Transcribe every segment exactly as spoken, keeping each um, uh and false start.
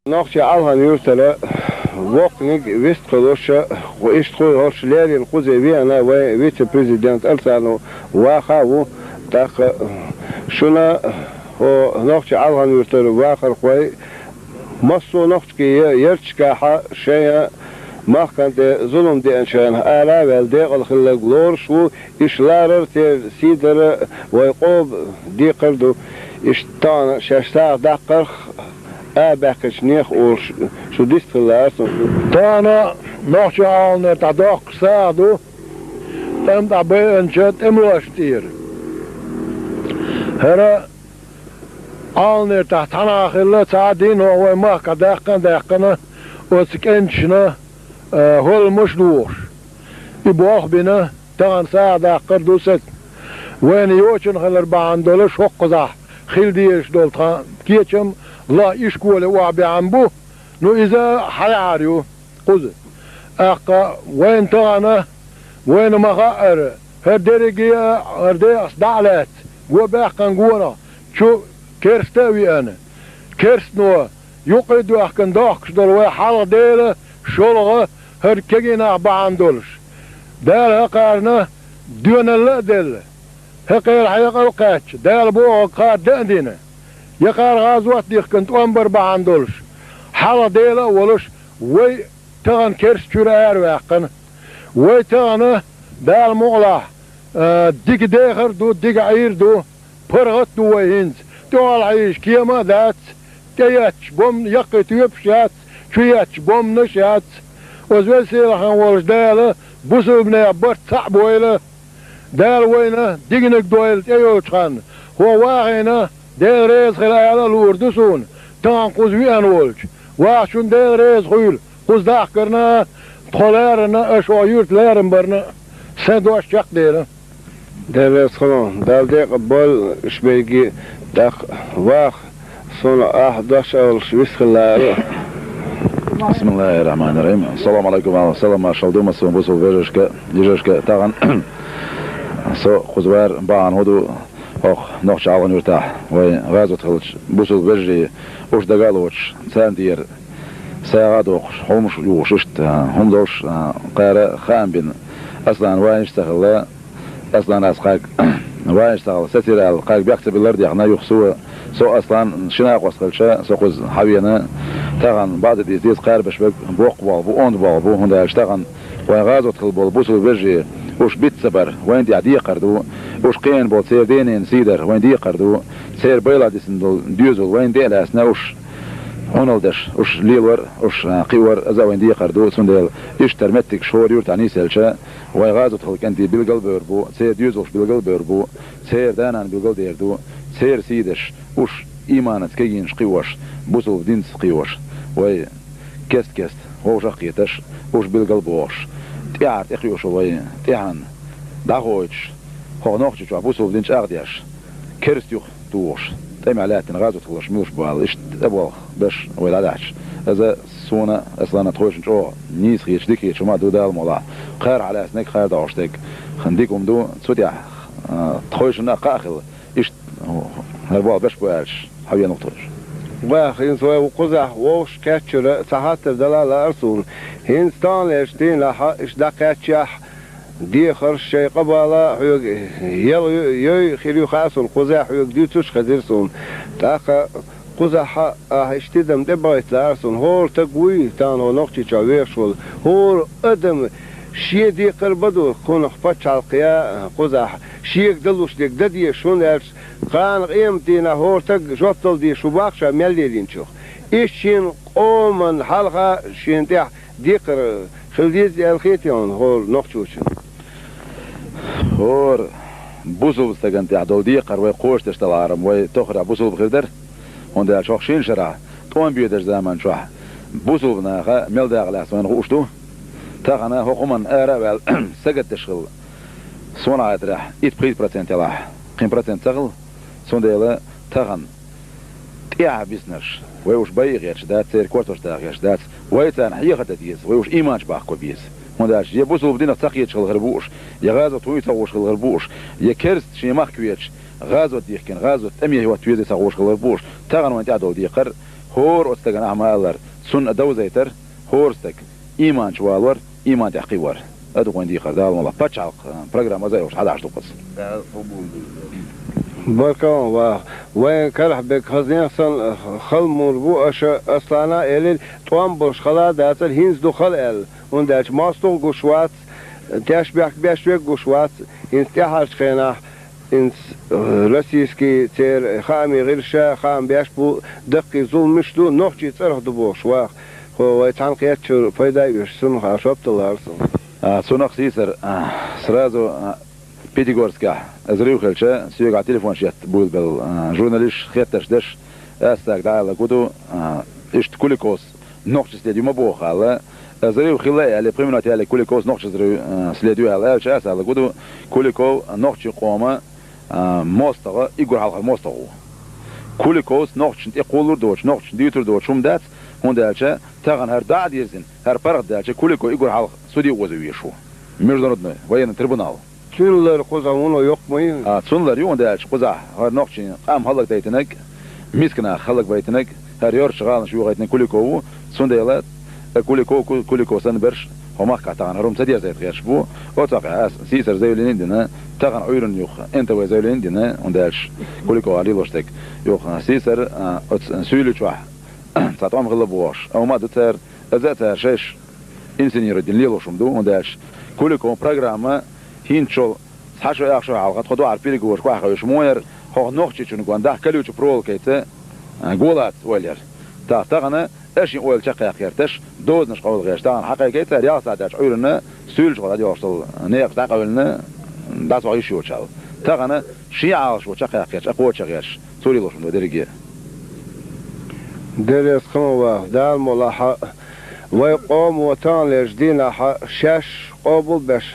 Нохчийн Ӏалхан-Юртара воккханиг вист хуьлуш, иштта хуьлуш леррина кхузе веана вайн вице-президент Арсанов Ваха а ву. ТӀаккха шуна хӀо Нохчийн Ӏалхан-Юртара вахархой массо а нохчий ярташкахьа шайн махкана тӀе зулам деанчарна ара а ваьлла декъала хилларг лоруш ву, иштта ларар а, церан сий дар а вай къоба декхар а ду. Иштта тахана шаьш сагӀа даккхарх а баьккхинчу нехан олуш шу дистхилла аса. Тахана Нохчийн Ӏалханера тӀедоккхуш сагӀа ду, тӀам тӀехь байинчу тӀемалошна тӀера. ХӀара Ӏалханера тӀехь цхьана а хилла цхьа а дийнахь вайн махкахь даьккхина а даьккхина оцу кӀенташна, а, хӀолламаш а дохуш. И болх а бина, тахана сагӀа даккхар а ду саца. Вайна йочана хилар бахьана долуш хӀокхузахь хила дезаш долу тхан кечам лаха ишколе охьабаьхьна бу, ну, иза хьалаьара ю кхуза. ТӀаккха вайна тахана, вайна ма-хаъара, хӀара дерриге а хӀара декъаца дӀа а лаьцна, го баьккхина гонах чу керста а веана, керстано юккъе а доьхкина дохкуш долу вай хьалха Дела, шолгӀа хӀара кегий нах бахьана долуш. Дала хӀокхарна доьналла а делла, хӀокхеран хьекъал а кхаьчча, Дала бохург кхара дан а дина, я кхара гӀазот а дихкина тӀом бар бахьана долуш, хьалха Дела а волуш, вай тахана керста чуьра араваьккхина. Вай тахана, Дала мукъалахь, а, дика дехар а ду, дика Ӏийр а ду, паргӀат а ду вай хӀинца. ТӀехула хьийзаш кема а дац, тӀеетташ бомб-, яккхий тоьпаш а яц, чуетташ бомбанаш а яц. Оцу веза-сийлахь волчу Дала бусалбанех барт цхьаъ бойла. Дала вайна диканиг дойла тӀейолчу ханна. ХӀо вахийна, Дела реза хила ала а луур ду суна, тахана кхуза веана волчу. Вахчунна Дела реза хуьйла, кхуза дахкарна а, тхо ларарна а, аша хӀокху юьрта лерина барна а. Сайн дош чекхдела. Дела реза хуьлда, Дала декъа бойла уьш берриге, тӀаккха ваха, суна ахь дош алуш вист хилла ала. Бисмиллахир-рахманир-рахим. Салам алейкум, ва салам, маршалла ду массо а бусалба вежаршка, йижаршка. Тахана со кхуза вар бахьана хӀун ду, хӀокху Нохчийн Ӏалханан юьртахь вайн гӀазот хиллачу бусалба вежарий, уьш дага а лоцуш, царна тӀера сагӀа а доккхуш, хӀуманаш а юхуш, иштта хӀума долуш, кхара хаам бина. Аслан вайнаш а ца хилла, Асланас кхаьрга вайнаш ца хилла, сацийра аьлла, кхаьрга бехк ца биллар а дехна, юха со, со Аслан ши накъост хилча, со кхуза хьавеана, тахана баъ дан деза, кхаьрбеш верг боккха болх бу, онда болх бу, хӀунда аьлча тахана вайн гӀазот хилла болу бусалба вежарий, уьш биц ца бар, вайна тӀехь декхар ду, уьш кхиъна болу церан ден-ненан сий дар, вайна декхар ду, церан байла дисина долу доьзал вайна тӀе а лаьцна, уьш Ӏуналла деш, уьш лелор, уьш, а, кхиор, иза а вайн декхар ду, цундела иштта хӀара меттигаш хӀора юьртахь нийсъелча, вайн гӀазот хилла кӀентий билгал а бевр бу, церан доьзалш билгал а бевр бу, церан да-нана билгал а дер ду, церан сий деш, уьш ийманца кегийнаш кхиош, бусалба динца кхиош, вай кест-кеста вовшах а кхеташ, уьш билгал а бохуш, тӀаьхьара тӀекхуьуш вай тӀаьхьенна дӀахойтуш, хӀокху Нохчийчохь бусалба дин чӀагӀдеш, керста юха тухуш, тӀамехь лаьттина гӀазот хилларш муьлш бу аьлла, иштта тӀеболх беш вай дӀадаьхьча. Иза суна, Аслана, тхойшинна чӀогӀа нийса хеташ, дика хеташ хӀума а ду, Дала мукъалахь. Кхара хьалаьцнарг, кхара дӀахьош дерг хӀинца дика хӀума ду, цу тӀехь, а, тхойшинна а кхаъ хилла, иштта хӀара болх беш бу аьлча, хьан веана ву тхойша? Бах, хӀинца вай ву кхузахь вовшах кхаьччара цхьа хаттар дала а лаьара суна. ХӀинца таханлерчу дийнахь иштта дӀакхаьччехь, дехарш шайн къа бала хьоьга яла йой хир ю хаьа суна, кхузахь хьоьга дуьйцуш а хезира суна. ТӀаккха кхузахь ахь иштта тидам тӀебахийта лаьара суна. ХӀора стаг вуй тахана хӀо Нохчийчохь вехаш волу, хӀора адам шен декхар а бан ду кхунах пачхьалкх я кхузахь, шега далуш дерг дан дезаш, хӀунда аьлча кхана къематдийнахь хӀора стаг жоп дала дезаш ву боху ша мел лелийначух. Иштта шен къоман хьалха шена тӀехь декхар хила деза аьлла хетий хьуна хӀора нохчочун? ХӀора бусалба стагана тӀехь долу декхар вай кхочушдеш далахьара, вай тохара бусалба хир дара, хӀунда аьлча хӀокху шина шарахь тӀом бедачу заман чохь бусалба наха мел дакъа лаьцна вайна хууш ду. Тахана хӀокху хӀуманна ара а ваьлла, сагатдеш хилла, суна хетарехь, итт-пхийтта процент ялахь, кхин процент ца хилла, цундела тахана тӀаьхьа биснарш, вай уьш байа гӀерташ дац, церан кортош даха гӀерташ дац, вай царна хьехар дан деза, вай уьш ийманчу бахко беза. ХӀунда аьлча я бусалба динах ца кхеташ хилла хир бу уьш, я гӀазот вуй ца хууш хилла хир бу уьш, я керста шен махка везаш, гӀазот дихкина, гӀазот тӀаме хӀотта везий ца хууш хилла хир бу уьш, тахана вайн тӀехь долу декхар ХӀора оцу стагана ахьа ма-аллара, цунна а довзайтар, хӀора стаг ийман чу валор, ийман тӀехь кхиор. А ду вайн дехар, Дала мукъ лахь, пачхьалкх, а, программа аза а йолуш хьадаш ду кхуза. Баркалла, ва вайн карахь бег хазен сан хала мур бу аша Аслана элира, тӀом болуш хала а дацара, хӀинца ду хала аьлла. ХӀунда аьлча мостагӀ гуш вац, тешнабехк беш верг гуш вац, хӀинца тӀаьхьарчу хенахь, хӀинца, э, российский церан хаамийн гӀирсаша хаам беш бу, даккхий зуламаш ду, нохчийн цӀарах ду бохуш ваха. Хьо вай цхьаьна кхетчура пайда а оьшуш, цунах а жоп далара суна. А, цунах сийсара, а, сразу, а, Пятигорскехь взрыв хилча, соьгахь телефон шетта буьйлабелла, а, журналисташ хеттарш деш, ас цаьрга дӀааьлларг хӀун ду, а, иштта Куликовс нохчийн след ю ма боху аьлла, взрыв хилла а аьлла, пхи минот ялале Куликовс нохчийн взрыв, а, след ю аьлла, аьлча ас аьлларг хӀун ду, Куликов нохчийн къоман, а, мостагӀа, уггар хьалхара мостагӀа ву. Куликовс нохчашна тӀе кхоллар доцуш, нохчашна дуьйцур доцуш хӀума дац, хӀунда аьлча тахана хӀара дӀа а дирзина, хӀара паргӀат даьлча Куликов уггар хьалха суде оза везаш ву. Международный военный трибунал. Цуьнан лар кхузахь вуно йоккха ма ю. А, цуьнан лар ю, хӀунда аьлча кхузахь хӀара нохчийн къам хӀаллакдайтинарг, миска нах хӀаллакбайтинарг, хӀара йорчу гӀаланаш йохийтинарг Куликов ву, цундела, э, Куликов, Ку-, Куликов санна берш хӀокху махкахь тахана хӀара хӀума ца дерзайта гӀерташ бу. Оцу хьокъехь ас сийсара заявлени а дина, тахана Ӏуьйранна юха эн тэ вэ заявлени а дина, хӀунда аьлча Куликов аьлла лелош дерг юха сийсара, а, оцу суьйлий чохь цхьа тӀом хилла бохуш, амма ма ду цара, аза а цара шайша инсценировать дина лелош хӀума ду, хӀунда аьлча Куликовн программа хӀинцачул цхьа шо, ах шо хьалха тхо дуьхьал переговорашка охьахевшаш мо яра, хӀокху Нохчийчунна гонна даха колючей проволокица, а, го лаца ойла яра. ТӀаккха тахана аша шайн ойла чекхъяккха гӀерташ, дозанаш къовла гӀерташ, тахана хьакхайкхийта цара ялх сахьт аьлча Ӏуьйранна суьйлачу гӀо дӀадоьлхуш долу некъаш дӀакъевлина, дӀасохьуш йоцуш аьлла. Тахана шен Ӏалашо чекхъяккха гӀерташ, а кхочуш гӀерташ, цо лелош хӀума ду дерриге а. Дерриг а хӀума ваха, Дала мукъ лахь, вай къомо таханлерчу дийнахь шаьш къобал беш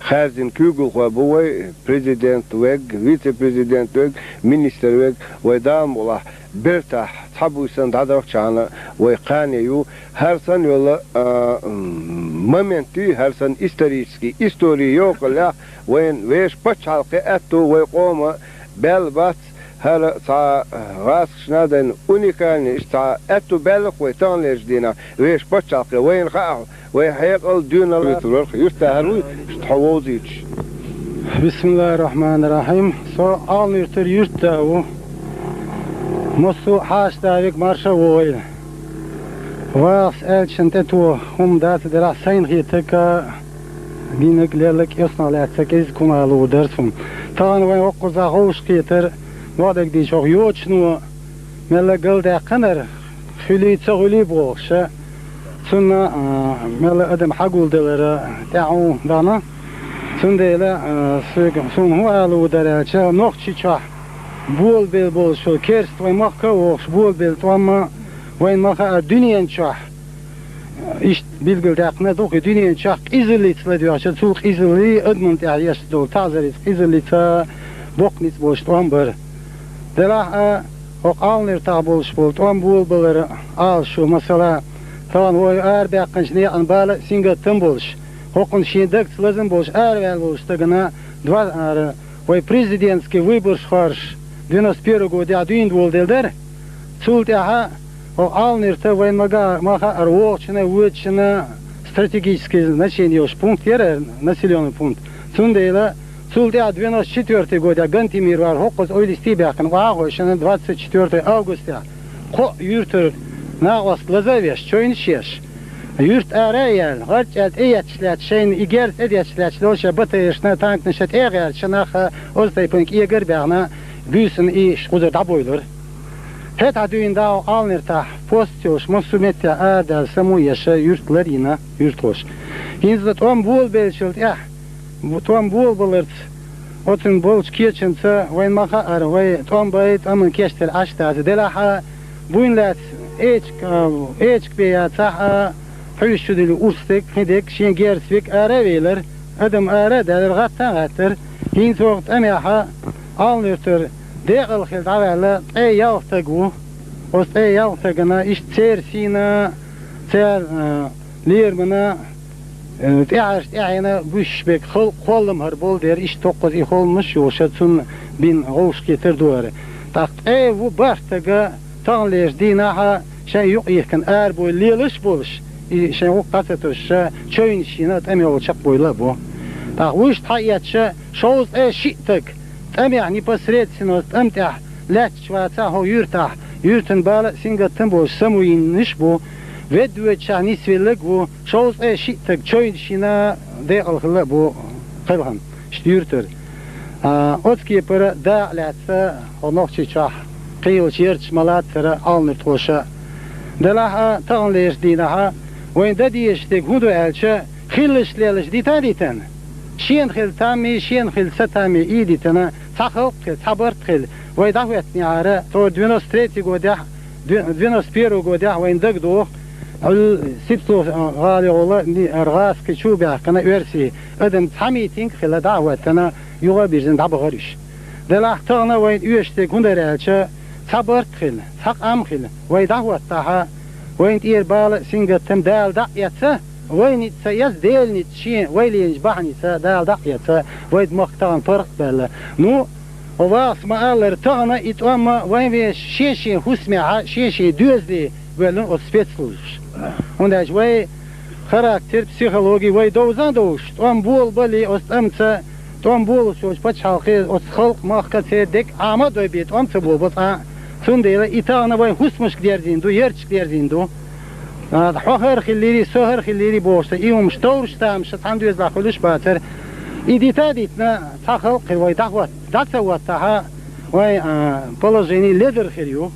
хаьрзина куьйгалхой бу вай, президент верг, вице-президент верг, министр верг, вай Дала мукъ лахь, бертахь цхьа буьйсанна дӀадахчахьана вай кхане ю. ХӀара санна йолу, а, м, момент ю, хӀара санна исторический, истори йоккхаллех вайн вешан пачхьалкхе аьтту вай къома баьлла бац, хӀара цхьа гӀазкхашна а дайна уникальный, иштта цхьа аьтту баьлла-кх вай таханлерчу дийнахь вешан пачхьалкхе, вайна хаьа, вай хьекъал, доьналла. Вуьтур вара-кх, юьртда хӀара вуй, иштта хьо вовзуьйтуш. Бисмиллахир-рахманир-рахим. Со Алнуьртара юьртда ву. Массо а хьаша да вега марша а вогӀийла. Вахас аьллачун тӀе тоха хӀума дац а делахь, сайна хетарг а, гинарг, лелларг а, кӀеснах лаьцнарг а кӀезиг хӀума ала луур дара суна. Тахана вайн хӀокхузахь ховшахкхетар, мохь дагадийча хӀокху йочано мелла галдаьккхинарг, хуьлий, ца хуьлий бохуш, цунна, а, мелла адам хьагулдалар тӀаьхьа ву даьхна. Цундела, а, соьга, суна хӀун ала луур дара аьлча, Нохчийчохь болабелла болуш йолу керста вайн махка а вогӀуш, болабелла тӀом а вайна ма хаьара дуьнен чохь. Иштта билгалдаьккхина ду-кх и дуьнен чохь къизаллица ладоьгӀча, цул къизаллий адамна тӀехь еш долу таӀзар иза къизаллица, боккха ницкъ болуш тӀом бара. Делахь а, хӀокху Алнуьртахь болуш болу тӀом болабалар Ӏалашо, масала, тахана вай арабаьккхинчу некъан бала а, сингаттам а болуш, хӀокхунна шен дагца лазам болуш араваьлла волчу стагана два, ара, вай президентский выбораш хоржуш, девяносто первый годехь дуьйна волу делла дара. Цул тӀаьхьа хӀокху Алнуьрта вайна ма га-, ма хаьара вогӀучунна а, воьдучунна а стратегический значение йолуш пункт яра, населённый пункт. Цундела цул тӀаьхьа девяносто четвёртый годехь Гантемиров вара хӀокхуза ойла йисте а баьккхина, охьа а гӀойшина двадцать четвёртый августехь кхо юьртара накъост лаза а веш, чойнаш а еш, юьрт ара а яьлла, гӀарчӀ аьлла тӀеетташ лаьцна, шайна и герз тӀедетташ лаьцна долу шайн батарейшна, танкашна тӀе а гӀерташ, нах а оцу тайпана кӀегар а баьхна, буьйсанна и кхузара дӀабойлура. ХӀетахь дуьйна дӀа хӀокху Алнуьртахь пост йолуш, массо а меттехь арадаьлла, само а еш, юьрт ларйина юьртахоша. ХӀинца тӀом болабеллачул тӀаьхьа, тӀом болабаларца, оцунна болчу кечамца вайна ма хаьара, вай тӀом бай, тӀамна кечделла Ӏаш дац. Делахь а, буйна лаьцна эчиг, а, эчиг бен яцахь а, хьуьйсуш чу диллина урс дерг, кхин дерг, шен герз верг ара а велира, адам ара а даьллара, гӀатта а гӀаьттира. ХӀинца хӀокху тӀамехь а Алнуьртара декъала хилла дӀаваьлла ткъе ялх стаг ву. Оцу ткъе ялх стагана иштта церан сийна, церан, а, лерамна, э, тӀаьхьарш тӀаьхьена буьсуш берг хол-, кхоллам хӀара болу дера, иштта хӀокхуза и холламаш а йолуш, цунна бина гӀовшахкхетар ду хӀара. ТӀаккха ткъе ву бархӀ стага таханлерчу дийнахь а шайн юкъ йихкина арабовла лелаш а болуш, и шайн гӀуллакх дӀа ца тосуш, чевнаш йина тӀамехула чекхбовла а бу. ТӀаккха вуьшта хьаэцча, шовзткъе шиъ стаг тӀамехь непосредственно тӀам тӀехь лаьтташ вацахь хӀокху юьртахь, юьртан бала а, сингаттам а болуш самавийнарш а бу, ведда воьдучехь нисвелларг а ву, шовзткъе шиъ стаг чевнаш йина декъала хилла а бу кхелхина, иштта юьртара. А, оцу кепара дакъа лаьцна хӀокху Нохчийчохь кхин йолчу ярташ ма лацара Ӏалнартхоша. Делахь а, таханлерчу дийнахь а вайна дан дезаш дерг хӀун ду аьлча, хиллачу лелаш дита а дитина, шена хилла таммий, шена хилла ца таммий и дитина, цхьа халкъ хилла, цхьа барт хилла, вай дӀахӀоьттинехьара, тхо девяносто третий годехь, девяносто первый годехь вайна дагадогӀу, Хьуьлла Сипсо гӀалин гӀолла, РгӀазкхи чу а баьхкина оьрсийн адам цхьа митинг а хилла дӀа а хӀоьттина, юха а бирзина дӀабахара уьш. Делахь тахана вайна оьшуш дерг хӀун дара аьлча, цхьа барт хилла, цхьа къам хилла, вай дӀахӀоттахь, вайна тӀера бала а, сингаттам а Дала дӀа а эцна, вай ницкъ ца эцна, Делан ницкъ шен, вай лелийначу бахьаница Дала дӀа а эцна, вайн махка тахана паргӀат а баьлла. Ну, Вахас ма-аллара, тахана и тӀом вайн вешан шен-шен хӀусамехь, шен-шен доьзале воьллина оцу спецслужбаша. ХӀунда аьлча вай характер, психологи вай довза а довзуш, тӀом болабале оцу тӀамца, тӀом болуш йолчу пачхьалкхе оцу халкъ, махка церан дерг Ӏама а дойбе, тӀом ца болабо цкъа а. Цундела и тахана вайн хӀусамашка дерзийна ду, ярташка дерзийна ду. А, хьо хӀара хиллийрий, со хӀара хиллийрий бохуш ца, и хӀумаш товраш тамаш цхьана доьзалехь хуьлуш а бацара. И дита а дитина, цхьа халкъ хир вай дӀахӀотта, дӀа ца хӀоттахь, вайн, а, положение ледара хир ю.